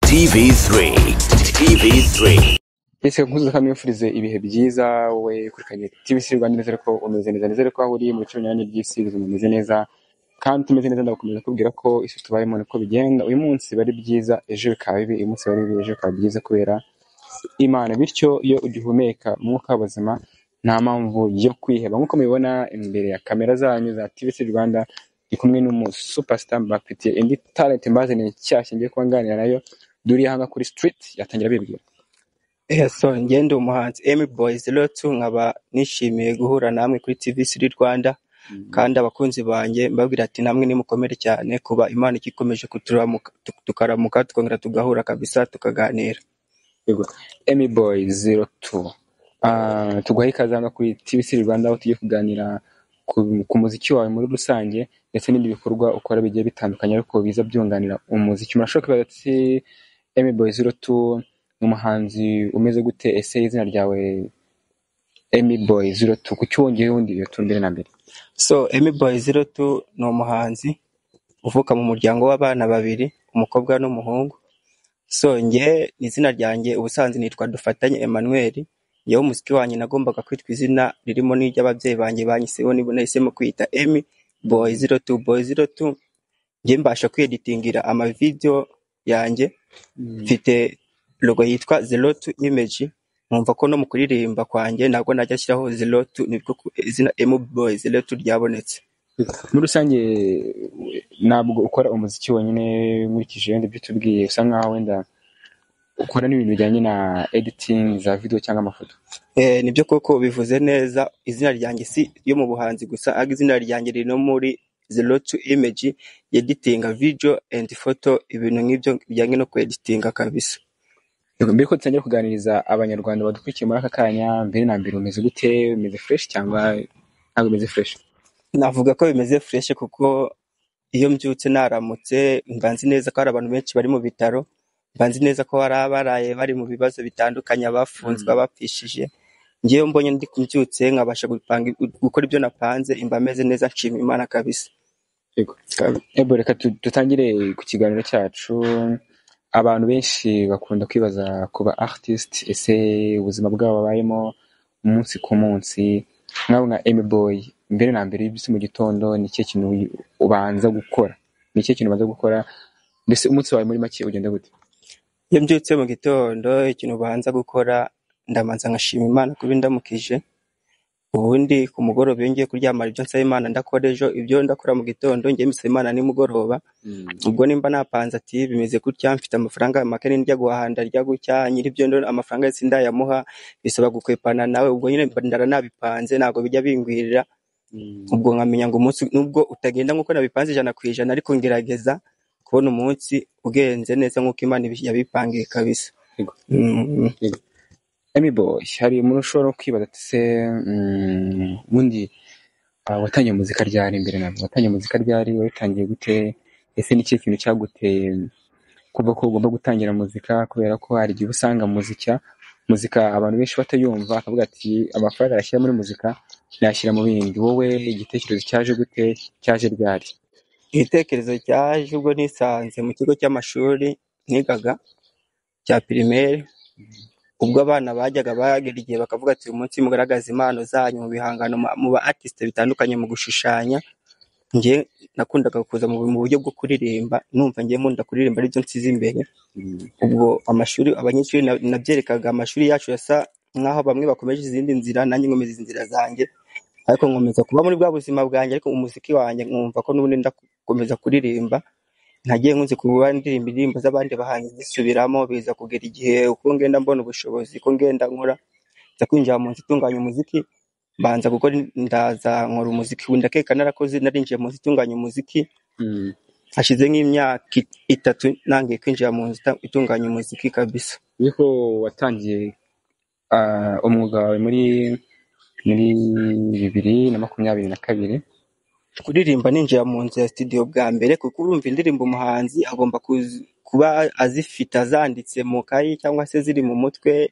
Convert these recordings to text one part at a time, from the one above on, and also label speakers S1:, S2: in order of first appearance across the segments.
S1: TV3. TV3.
S2: Ese nkuze kandi mwifurize ibihe byiza, wowe ukurikiranye TVC Rwanda. Nizere ko umeze neza, nizere ko aho uri mu bice binyuranye by'isi ubuzima bumeze neza kandi tumeze neza. Ndagukomeza kubwira ko isi tubayemo niko bigenda. Uyu munsi biba ari byiza, ejo bikaba bibi, uyu munsi biba ari bibi, ejo bikaba byiza kubera Imana. Bityo iyo ugihumeka umwuka w'ubuzima, nta mpamvu yo kwiheba. Nk'uko mubibona imbere ya kamera zanyu za TVC Rwanda, ndi kumwe n'umu superstar. Mbafitiye indi talent mbazaniye nshyashya ngiye kuba nganira nayo. Duri aha ngaha kuri street, yatangira bibwira.
S3: So njye ndi umuhanzi Emmy Boy 02, nkaba nishimiye guhura namwe kuri TV3 Rwanda, kandi abakunzi banjye mbabwira ati namwe nimukomere cyane kuba Imana igikomeje kuturamuka, tukaramuka tukongera tugahura kabisa tukaganira.
S2: Yego, Emmy Boy 02. Tuguhaye ikaze hano kuri TVC Rwanda, aho tugiye kuganira ku muziki wawe muri rusange ndetse n'ibindi bikorwa ukora bigiye bitandukanye ariko biza byunganira umuziki. Umuntu ashobora kwibaza ati: "Emmy Boy 02 ni umuhanzi umeze gute?" Ese izina ryawe Emmy Boy 02, kuki wongeyeho undi iyo two mbere na mbere?
S3: So Emmy Boy 02 ni umuhanzi uvuka mu muryango w'abana babiri, umukobwa n'umuhungu. So njye izina ryanjye ubusanzwe nitwa Dufatanye Emmanuel. Njyewe umuziki wanjye nagombaga kwitwa izina ririmo n'iry'ababyeyi banjye banyiseho, nibo nahisemo kwita Emmy Boy 02. Boy 02, njye mbasha kweditingira amavideo yanjye, mfite logo yitwa 02 Image. Nkumva ko no mu kuririmba kwanjye ntabwo najya ashyiraho 02, nibwo izina Emmy Boy 02 ryabonetse.
S2: Muri rusange ntabwo ukora umuziki wenyine. Nkurikije wenda ibyo utubwiye, usa nkaho wenda ukora n'ibintu bijyanye na editing za video cyangwa amafoto.
S3: Nibyo koko, bivuze neza. Izina ryanjye si ryo mu buhanzi gusa, ahubwo izina ryanjye riri no muri 02 Image, editinga video and photo, ibintu nk'ibyo bijyanye no kweditinga kabisa.
S2: Yego, mbere ko dutangira kuganiriza abanyarwanda badukurikiye muri aka kanya, mbere na mbere umeze gute? Umeze fresh cyangwa ntabwo umeze fresh?
S3: Navuga ko bimeze fresh, kuko iyo mbyutse naramutse, mba nzi neza ko hari abantu benshi bari mu bitaro, mba nzi neza ko hari abaraye bari mu bibazo bitandukanye, abafunzwe, abapfishije. Njyewe mbonye ndi mbyutse nkabasha gupanga, gukora ibyo napanze, mba meze neza, nshima Imana kabisa.
S2: Yego. Ebo, reka dutangire ku kiganiro cyacu. Abantu benshi bakunda kwibaza ku ba artist, ese ubuzima bwabo babayemo umunsi ku munsi. Nkawe nka Emmy Boy, mbere na mbere iyo ubyutse mu gitondo, ni ikihe kintu ubanza gukora? Ni ikihe kintu ubanza gukora? Mbese umunsi wawe muri make ugenda gute?
S3: Iyo mbyutse mu gitondo, ikintu ubanza gukora, ndabanza nkashima Imana kuba indamukije. Ubundi ku mugoroba iyo ngiye kuryama, ibyo nsaba Imana ndakora ejo, ibyo ndakora mu gitondo ngiye mbisaba Imana nimugoroba. Ubwo nimba napanze ati bimeze gutya, mfite amafaranga make, nindya guhaha ndarya gutya, nyir'ibyo ndo amafaranga yose ndayamuha, bisaba gukwepana nawe. Ubwo nyine ndara nabipanze, ntabwo bijya bingwirira. Ubwo nkamenya ngo umunsi nubwo utagenda nk'uko nabipanze 100%, ariko ngerageza kubona umunsi ugenze neza nk'uko Imana yabipangiye kabisa.
S2: Yego. Yego. Emmy Boy, hari umuntu ushobora kwibaza ati: "Se ubundi watangiye muzika ryari?" Mbere na mbere, watangiye muzika ryari? Wabitangiye gute? Ese ni ikihe kintu cyaguteye kuva ko ugomba gutangira muzika? Kubera ko hari igihe usanga muzika abantu benshi batayumva, akavuga ati: "Amafaranga yashyira muri muzika nayashyira mu bindi." Wowe igitekerezo cyaje gute? Cyaje ryari?
S3: Igitekerezo cyaje ubwo nisanze mu kigo cy'amashuri nigaga cya primaire, ubwo abana bajyaga bagera igihe bakavuga ati: "Uyu munsi mugaragaze impano zanyu mu bihangano, mu ba artiste bitandukanye, mu gushushanya." Njye nakundaga kuza mu buryo bwo kuririmba, numva njye nkunda kuririmba, aribyo nsize imbere. Ubwo amashuri, abanyeshuri nabyerekaga, amashuri yacu yasa nkaho bamwe bakomeje izindi nzira, nanjye nkomeza izi nzira zanjye, ariko nkomeza kuba muri bwa buzima bwanjye, ariko umuziki wanjye nkumva ko n'ubundi ndakomeza kuririmba. Ntagiye nkunze kuba ndirimba indirimbo z'abandi bahanzi zisubiramo. Biza kugera igihe, uko ngenda mbona ubushobozi, uko ngenda nkora, nza kwinjira mu nzu itunganya umuziki, mbanza gukora, ndaza nkora umuziki. Ubu ndakeka narakoze, narinjiye mu nzu itunganya umuziki hashize nk'imyaka 3 nangiye kwinjira mu nzu itunganya umuziki kabisa.
S2: Ariko watangiye umwuga wawe muri 2022?
S3: Kuririmba ninjira mu nzu ya studio bwa mbere, kuko urumva indirimbo umuhanzi agomba kuba azifite, azanditse mu kayi cyangwa se ziri mu mutwe,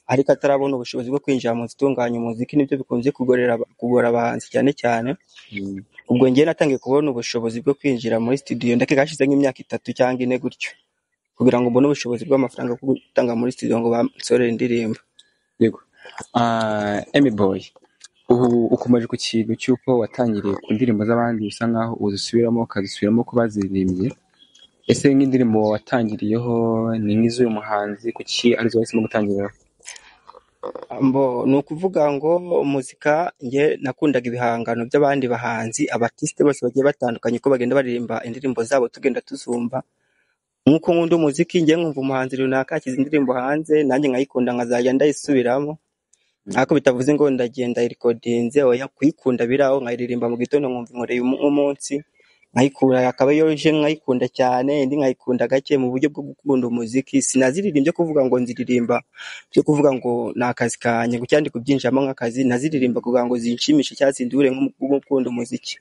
S3: ariko atarabona ubushobozi bwo kwinjira mu nzu itunganya umuziki. Nibyo bikunze kugora abahanzi cyane cyane. Ubwo njyewe natangiye kubona ubushobozi bwo kwinjira muri studio, ndakeka hashize nk'imyaka 3 cyangwa 4 gutyo. kugira ngo mbone ubushobozi bw'amafaranga bwo gutanga muri studio ngo bansorere indirimbo.
S2: Yego. Emmy Boy, ubu ukomeje ku kintu cy'uko watangiriye ku ndirimbo z'abandi bisa nkaho uzisubiramo ukazisubiramo ko baziririmbye. Ese nk'indirimbo watangiriyeho ni nk'iz'uyu muhanzi, kuki arizo wahisemo gutangiriraho?
S3: Mbo ni ukuvuga ngo muzika njye nakundaga ibihangano by'abandi bahanzi, abatisite bose bagiye batandukanye uko bagenda baririmba indirimbo zabo tugenda tuzumva. Nk'uko nkunda umuziki njye nkumva umuhanzi runaka ashyize indirimbo hanze nanjye nkayikunda nkazajya ndayisubiramo, ariko bitavuze ngo ndagenda irikodinze, oya, kuyikunda biraho nkayiririmba mu gitondo nkumva inkoreye umunsi nkayikura, akaba iyo ije nkayikunda cyane indi nkayikunda gake mu buryo bwo gukunda umuziki. Sinaziririmbye kuvuga ngo nziririmba byo kuvuga ngo ni akazi kanjye ngo cyangwa ndi kubyinjiramo nk'akazi, naziririmba kugira ngo zinshimishe cyangwa zindure nko gukunda umuziki.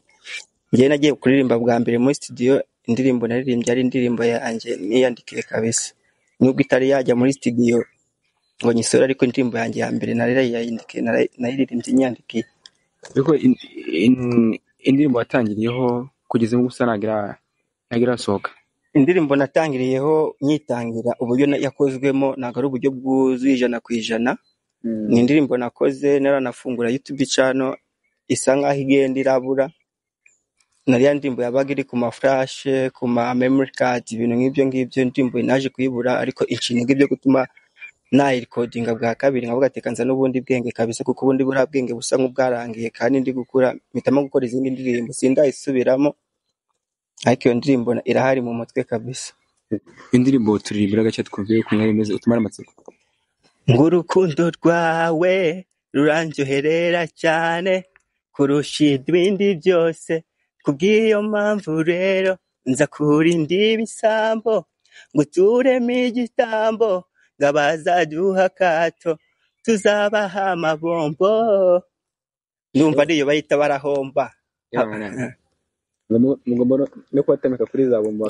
S3: Njyewe nagiye kuririmba bwa mbere muri studio, indirimbo naririmbye ari indirimbo yanjye niyandikiye kabisa, nubwo itari yajya muri studio ngo nyisore, ariko indirimbo yanjye ya mbere narayiyandikiye, nayiririmbye nyandikiye.
S2: Ariko indirimbo watangiriyeho kugeza ubu gusa ntabwo irasohoka.
S3: Indirimbo natangiriyeho nyitangira uburyo yakozwemo ntabwo ari uburyo bwuzuye 100%. Ni indirimbo nakoze naranafungura YouTube channel isa nkaho igenda irabura, na ya ndirimbo yabaga iri ku ma flash, ku ma memory card, ibintu nk'ibyo ngibyo. Indirimbo naje kuyibura ariko inshinga ibyo gutuma nayirikodinga bwa kabiri nkavuga ati kanza n'ubundi bwenge kabisa, kuko ubundi buriya bwenge busa nk'ubwarangiye kandi ndi gukura, mpitamo gukora izindi ndirimbo sindayisubiramo, ariko iyo ndirimbo irahari mu mutwe kabisa.
S2: Indirimbo turirimbira gake twumve ukuntu yari imeze, utumare amatsiko.
S3: Ngo urukundo rwawe rurandyoherera cyane kurusha ibindi byose, kubw'iyo mpamvu rero nza kurinda ibisambo ngo tureme igitambo, ngo abazaduha akato tuzabaha amabombo. Ndumva ariyo bahita barahomba.
S2: Mugomba no kubatamika kuri za bombo.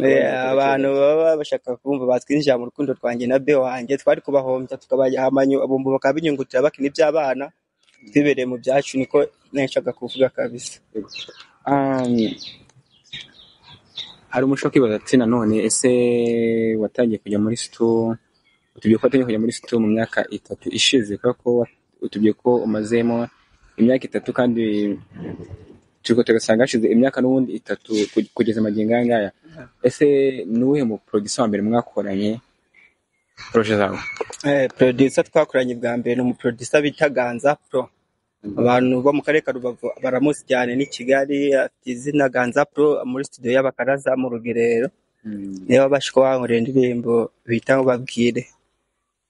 S3: Abantu baba bashaka kumva batwinjira mu rukundo rwanjye na be wanjye, twari kubahombya tukabaha amabombo bakabinyungutira bakina iby'abana, twibereye mu byacu, niko nashaka kuvuga kabisa.
S2: Hari umuco kwibaza ati nanone ese watangiye kujya muri stu, utubwiye ko watangiye kujya muri stu mu myaka 3 ishize, kubera ko utubwiye ko umazemo imyaka 3 kandi turiko tugasanga hashize imyaka n'ubundi 3 kugeza magingo aya ngaya. Ese ni uwuhe mu producer wa mbere mwakoranye projet zawe?
S3: Producer twakoranye bwa mbere ni umuproducer bita Ganza Pro. Abantu bo mu karere ka Rubavu baramuzi cyane, ni Kigali, afite izina Ganza Pro muri studio y'Abakaraza mu Rugerero. Niyo babasha kuba bankorera indirimbo bita ngo Babwire.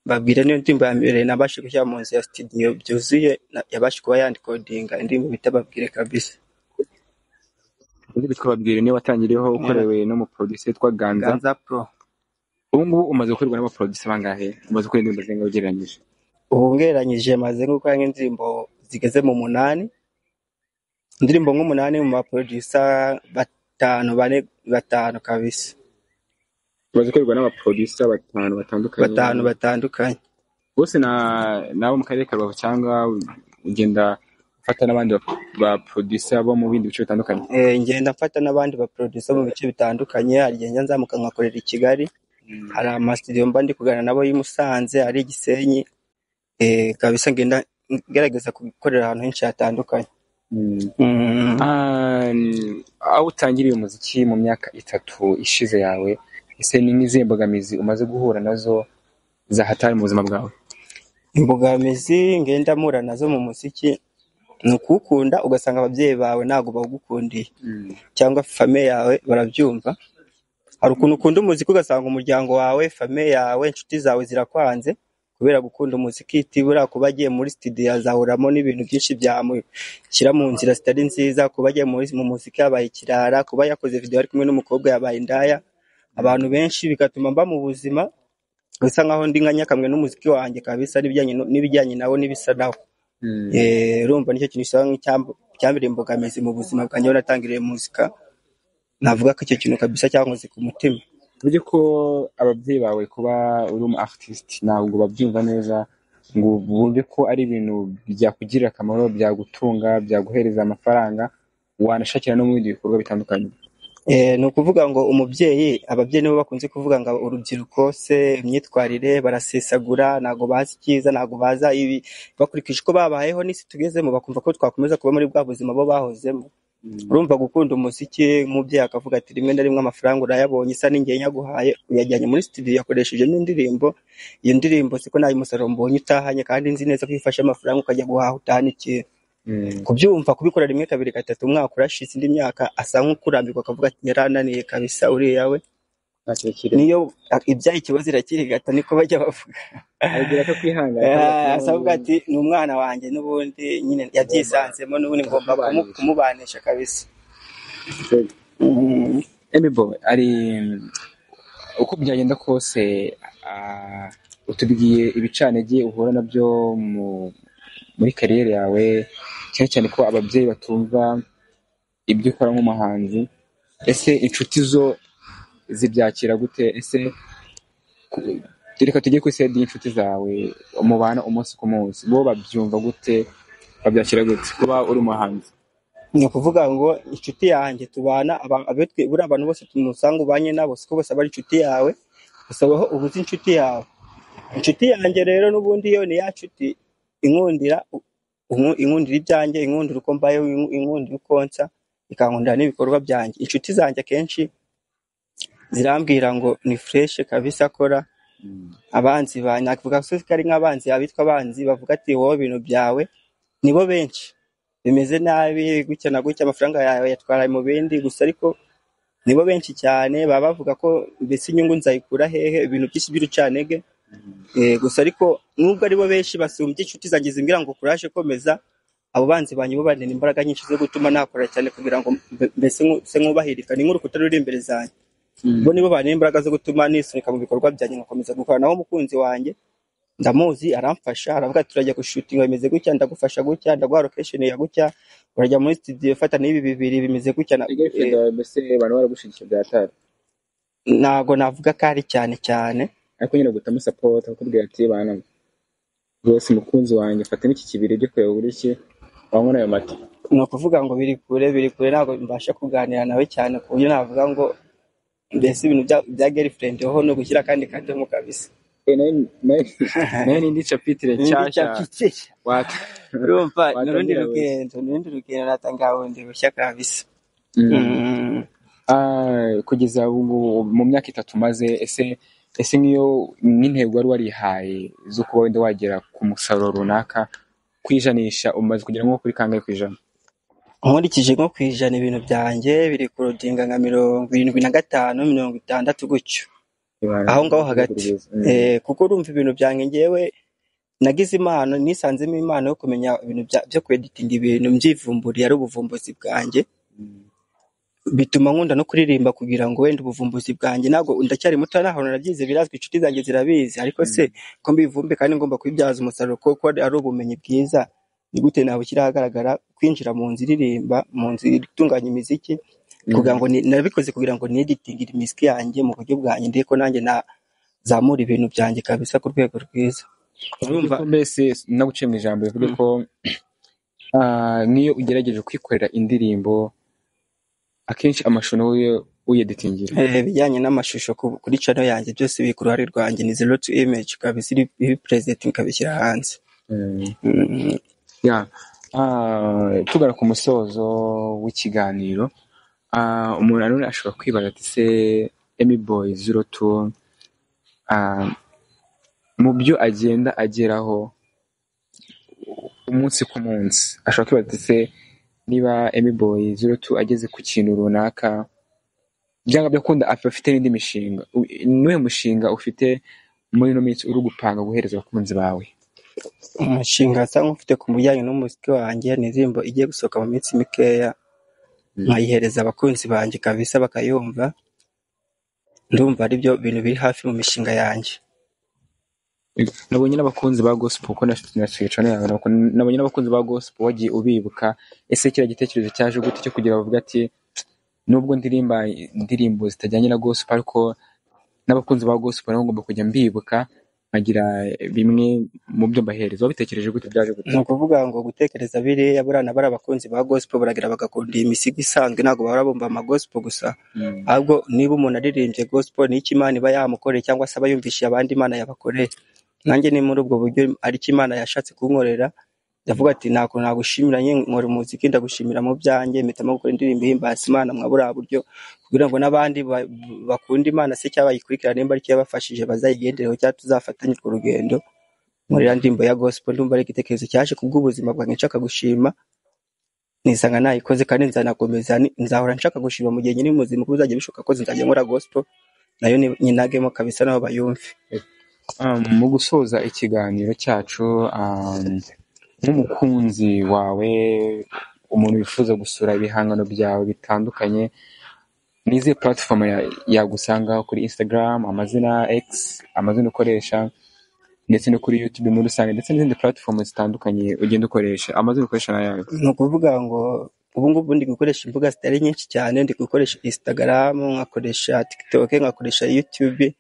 S3: Babwire niyo ndirimbo ya mbere nabashe gushyira mu nzu ya studio byuzuye, yabashe kuba yandikodinga indirimbo bita Babwire kabisa.
S2: Indirimbo yitwa Babwire niyo watangiriyeho ukorewe no mu producer witwa Ganza.
S3: Ganza Pro.
S2: Ubu ngubu umaze gukorerwa n'aba producer bangahe? Umaze gukora indirimbo zingahe ugereranyije?
S3: Ubu ngereranyije maze gukora nk'indirimbo zigeze mu 8. Indirimbo nk'umunani mu ba producer 5, 4, 5 kabisa.
S2: Umaze gukorerwa n'aba producer 5 batandukanye.
S3: 5 batandukanye.
S2: Bose nabo mu karere ka Rubavu cyangwa ugenda ufata n'abandi ba producer bo mu bindi bice bitandukanye?
S3: Ngenda mfata n'abandi ba producer mu bice bitandukanye, hari igihe njya nzamuka nkakorera i Kigali. Hari ama studio mba ndi kuganira nabo y'i Musanze, ari i Gisenyi. Kabisa ngenda ngerageza gukorera ahantu henshi hatandukanye.
S2: Aho utangiriye umuziki mu myaka 3 ishize yawe, ese ni nk'izihe mbogamizi umaze guhura nazo za hatari mu buzima bwawe?
S3: Imbogamizi ngenda mpura nazo mu muziki ni ukuwukunda ugasanga ababyeyi bawe ntabwo bawugukundiye, cyangwa famiye yawe barabyumva. Hari ukuntu ukunda umuziki ugasanga umuryango wawe, famiye yawe, inshuti zawe zirakwanze kubera gukunda umuziki. Tibura kuba agiye muri studio azahuramo n'ibintu byinshi byamushyira mu nzira zitari nziza, kuba agiye mu muziki yabaye ikirara, kuba yakoze video ari kumwe n'umukobwa yabaye indaya. Abantu benshi bigatuma mba mu buzima bisa nkaho ndi nka nyakamwe n'umuziki wanjye kabisa, n'ibijyanye nawo n'ibisa nawo. Urumva nicyo kintu gisa nk'icyambere imbogamizi mu buzima bwanjye aho natangiriye muzika. Navuga ko icyo kintu kabisa cyankoze ku mutima.
S2: Buryo ko ababyeyi bawe kuba uri umu artist ntabwo babyumva neza ngo bumve ko ari ibintu byakugirira akamaro, byagutunga, byaguhereza amafaranga, wanashakira no mu bindi bikorwa bitandukanye.
S3: Ni ukuvuga ngo umubyeyi, ababyeyi nibo bakunze kuvuga ngo urubyiruko se imyitwarire barasesagura, ntabwo bazi icyiza, ntabwo baza ibi, bakurikije uko babayeho n'isi tugezemo, bakumva ko twakomeza kuba muri bwa buzima bo bahozemo. Urumva gukunda umuziki, nk'umubyeyi akavuga ati rimwe na rimwe amafaranga urayabonye, isa n'ingiye nyaguhaye, uyajyanye muri studio yakoreshejemo indirimbo, iyo ndirimbo siko nayo umusaruro mbonye utahanye, kandi nzi neza ko iyo ufashe amafaranga ukajya guhaha utahana ikintu. Kubyumva kubikora rimwe kabiri gatatu, umwaka urashize, indi myaka asa nk'ukurambirwa akavuga ati yarananiye kabisa uriya we,
S2: Ntacyo kirimo.
S3: Niyo ibyaye ikibazo irakirigata, niko bajya bavuga.
S2: Agira ko kwihangana.
S3: Asavuga ati ni umwana wanjye n'ubundi nyine yabyisanzemo, n'ubundi ngomba
S2: Kumubanisha.
S3: kumubanisha kabisa.
S2: Emmy Boy, ari uko byagenda kose, utubwiye ibicantege uhura nabyo muri kariyeri yawe, cyane cyane ko ababyeyi batumva ibyo ukora nk'umuhanzi. Ese inshuti zo zibyakira gute? Ese reka tujye kuri side y'inshuti zawe mubana umunsi ku munsi, bo babyumva gute, babyakira gute kuba uri umuhanzi?
S3: Ni ukuvuga ngo inshuti yanjye tubana, buriya abantu bose tumusanga ubanye nabo siko bose aba ari inshuti yawe, gusa wowe uba uzi inshuti yawe. Inshuti yanjye rero n'ubundi yo ni ya nshuti inkundira ibyanjye, inkundira uko mbayeho, inkundira uko nsa, ikankundira n'ibikorwa byanjye. Inshuti zanjye akenshi zirambwira ngo ni fresh kabisa akora. Abanzi banjye navuga ko ari nk'abanzi, abitwa abanzi bavuga ati wowe ibintu byawe nibo benshi bimeze nabi gutya na gutya, amafaranga yawe yatwara mu bindi gusa, ariko nibo benshi cyane baba bavuga ko mbese inyungu nzayikura hehe, ibintu byinshi by'urucantege. Gusa ariko nubwo aribo benshi basumbye inshuti zanjye zimbwira ngo kuraje komeza, abo banzi banjye bo bantera imbaraga nyinshi zo gutuma nakora cyane kugira ngo mbese se nkubahirika, ni nk'urukuta ruri imbere zanjye. Bo nibo bantera imbaraga zo gutuma nisunika mu bikorwa byanjye nkakomeza gukora. Naho umukunzi wanjye ndamuzi, aramfasha, aravuga ati turajya gushutinga bimeze gutya, ndagufasha gutya, ndaguha location ya gutya, urajya muri studio fata n'ibi bibiri bimeze gutya na,
S2: Girlfriend wawe mbese abantu baragushigikiye bya hatari?
S3: Ntago navuga ko ari cyane cyane,
S2: ariko nyine gutamo support akakubwira ati bana rwose mukunzi wanjye fata n'iki kibiri ujye kureba buri ki wanywa nayo mata.
S3: Ni ukuvuga ngo biri kure, biri kure, ntabwo mbasha kuganira nawe cyane ku buryo navuga ngo mbese ibintu bya girlfriend ho no gushyira akandi kadomo kabisa.
S2: Nayo ni indi chapitre
S3: Ni indi
S2: nshyashya.
S3: chapitre. Urumva, ni urundi
S2: Watangira wese.
S3: rugendo, ni urundi rugendo natanga bundi bushya kabisa.
S2: Kugeza ubu ngubu mu myaka 3 umaze, ese nk'iyo nk'intego wari warihaye zo kuba wenda wagera ku musaruro runaka kwijanisha, umaze kugera nko kuri kangahe kwijana?
S3: Nkurikije nko kwijana ibintu byanjye biri kurodinga nka 75, 60 gutyo. Aho ngaho hagati. Kuko urumva ibintu byanjye ngewe nagize impano, nisanzemo impano yo kumenya ibintu byo kweditinga ibintu, mbyivumburiye, ari ubuvumbuzi bwanjye. Bituma nkunda no kuririmba kugira ngo wenda ubuvumbuzi bwanjye, ntabwo ndacyari muto, ntaho narabyize, birazwi, inshuti zanjye zirabizi, ariko se ko mbivumbe kandi ngomba kubibyaza umusaruro kuko ari ubumenyi bwiza, ni gute nabushyira ahagaragara, kwinjira mu nzu iririmba, mu nzu itunganya imiziki, kugira ngo nabikoze kugira ngo nieditingire imiziki yanjye mu buryo bwanjye, ndebe ko nanjye nazamura ibintu byanjye kabisa ku rwego rwiza.
S2: Urumva ko mbese naguciye mu ijambo bivuge ko niyo ugerageje kwikorera indirimbo akenshi amashusho nawe uyeditingira.
S3: Ibijyanye n'amashusho kuri channel yanjye byose biri ku ruhare rwanjye, ni zero to image kabisa, iri present ikabishyira hanze.
S2: Tugana ku musozo w'ikiganiro, umuntu nanone ashobora kwibaza ati se Emmy Boy zero two, mu byo agenda ageraho umunsi ku munsi, ashobora kwibaza ati se niba Emmy Boy zero two ageze ku kintu runaka, byanga byakunda afite n'indi mishinga. Nuwe mushinga ufite muri ino minsi uri gupanga guhereza abakunzi bawe?
S3: Umushinga nsa nk'ufite ku bijyanye n'umuziki wanjye ni indirimbo igiye gusohoka mu minsi mikeya, nkayihereza abakunzi banjye kabisa bakayumva. Ndumva ari byo bintu biri hafi mu mishinga yanjye.
S2: Nabonye n'abakunzi ba gospel, ko nasuye channel yawe, nabonye n'abakunzi ba gospel wagiye ubibuka. Ese kiriya gitekerezo cyaje gute cyo kugira bavuga ati nubwo ndirimba indirimbo zitajyanye na gospel, ariko n'abakunzi ba gospel nabo ngomba kujya mbibuka Nkagira bimwe mu byo mbahereza. Wabitekereje gute? Byaje gute?
S3: Ni ukuvuga ngo gutekereza biriya, buriya na bariya abakunzi ba gospel baragira bagakunda iyi misigo isanzwe, ntabwo bahora bumva ama gospel gusa. Ahubwo niba umuntu aririmbye gospel, ni icyo Imana iba yamukoreye cyangwa se aba yumvishije abandi Imana yabakoreye. Nanjye ni muri ubwo buryo, aricyo Imana yashatse kunkorera. Ndavuga ati nta kuntu nagushimira nyine nkora umuziki, ndagushimira mu byanjye, mpitamo gukora indirimbo ihimbaza Imana mwa buriya buryo, kugira ngo n'abandi bakunda Imana se cyangwa bayikurikirane, nimba aricyo yabafashije bazayigendereho cyangwa tuzafatanye urwo rugendo muri ya ndirimbo ya gospel. Ndumva ari igitekerezo cyaje kubw'ubuzima bwanjye, nshaka gushima, nisanga nayikoze, kandi nzanakomeza nzahora nshaka gushima mu gihe nyiri muzima, kuko bizajya bishoboka ko nzajya nkora gospel nayo nyinagemo kabisa nabo bayumve.
S2: Mu gusoza ikiganiro cyacu, nk'umukunzi wawe, umuntu wifuza gusura ibihangano byawe bitandukanye, ni izihe platform yagusangaho? Kuri Instagram, amazina, X, amazina ukoresha, ndetse no kuri YouTube muri rusange, ndetse n'izindi platform zitandukanye ugenda ukoresha, amazina ukoresha ni ayahe?
S3: Ni ukuvuga ngo ubu ngubu ndi gukoresha imbuga zitari nyinshi cyane. Ndi gukoresha Instagram, nkakoresha TikTok, nkakoresha YouTube.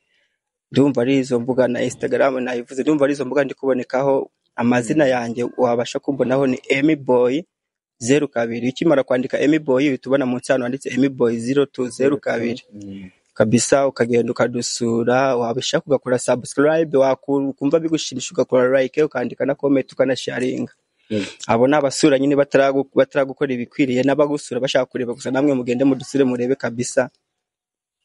S3: Ndumva ari izo mbuga, na Instagram nayivuze. Ndumva ari izo mbuga ndi kubonekaho. Amazina yanjye wabasha kumbonaho ni Emmy Boy 02. Ukimara kwandika Emmy Boy, uhita ubona munsi hano handitse Emmy Boy 0202 kabisa, ukagenda ukadusura, wabishaka ugakora subscribe, wakumva bigushimisha ugakora like, ukandika na comment, ukanasharinga. Abo ni abasura nyine bataragukora ibikwiriye, n'abagusura bashaka kureba gusa, namwe mugende mudusure murebe kabisa.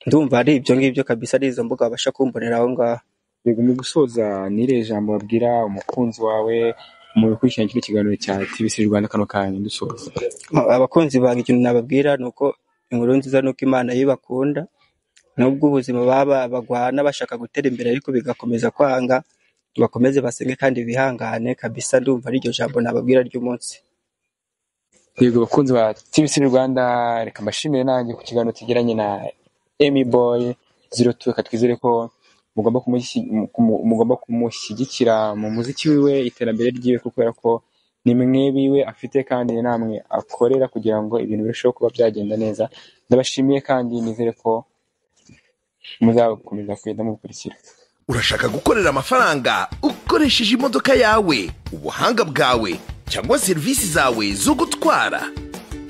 S3: Ndumva ari ibyo ngibyo kabisa, ari izo mbuga babasha kumbonera aho ngaho.
S2: Yego, mu gusoza, ni irihe jambo wabwira umukunzi wawe mu gukurikirana kino kiganiro cya TVC Rwanda kano kanya dusoza?
S3: Abakunzi banjye, ikintu nababwira ni uko inkuru nziza ni uko Imana yo ibakunda, nubwo ubuzima baba bagwana bashaka gutera imbere ariko bigakomeza kwanga, bakomeze basenge kandi bihangane kabisa. Ndumva ari iryo jambo nababwira ry'umunsi.
S2: Yego, bakunzi ba TVC Rwanda, reka mbashimire nanjye ku kiganiro tugiranye na Emmy Boy 02. Reka twizere ko mugomba kumushyigikira mu muziki wiwe, iterambere ryiwe, kubera ko ni mwe biwe afite kandi ni namwe akorera kugira ngo ibintu birusheho kuba byagenda neza. Ndabashimiye kandi nizere ko muzakomeza kugenda mukurikira.
S4: Urashaka gukorera amafaranga ukoresheje imodoka yawe, ubuhanga bwawe cyangwa serivisi zawe zo gutwara?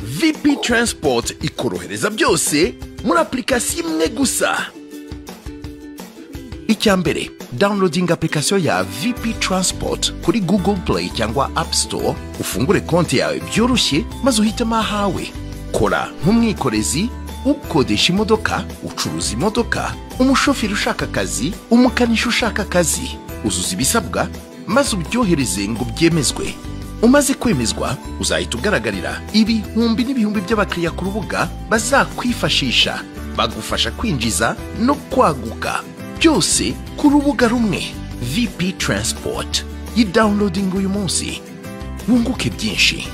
S4: VP Transport ikorohereza byose muri application imwe gusa. Icya mbere, downloading application ya VP Transport kuri Google Play cyangwa App Store, ufungure konti yawe byoroshye, maze uhitemo ahawe. Kora nk'umwikorezi, ukodesha imodoka, ucuruza imodoka, umushoferi ushaka akazi, umukanishi ushaka akazi. Uzuza ibisabwa maze ubyohereze ngo byemezwe. Umaze kwemezwa, uzahita ugaragarira ibihumbi n'ibihumbi by'abakiriya ku rubuga bazakwifashisha bagufasha kwinjiza no kwaguka, byose ku rubuga rumwe. VP Transport, yi downloading uyu munsi wunguke byinshi.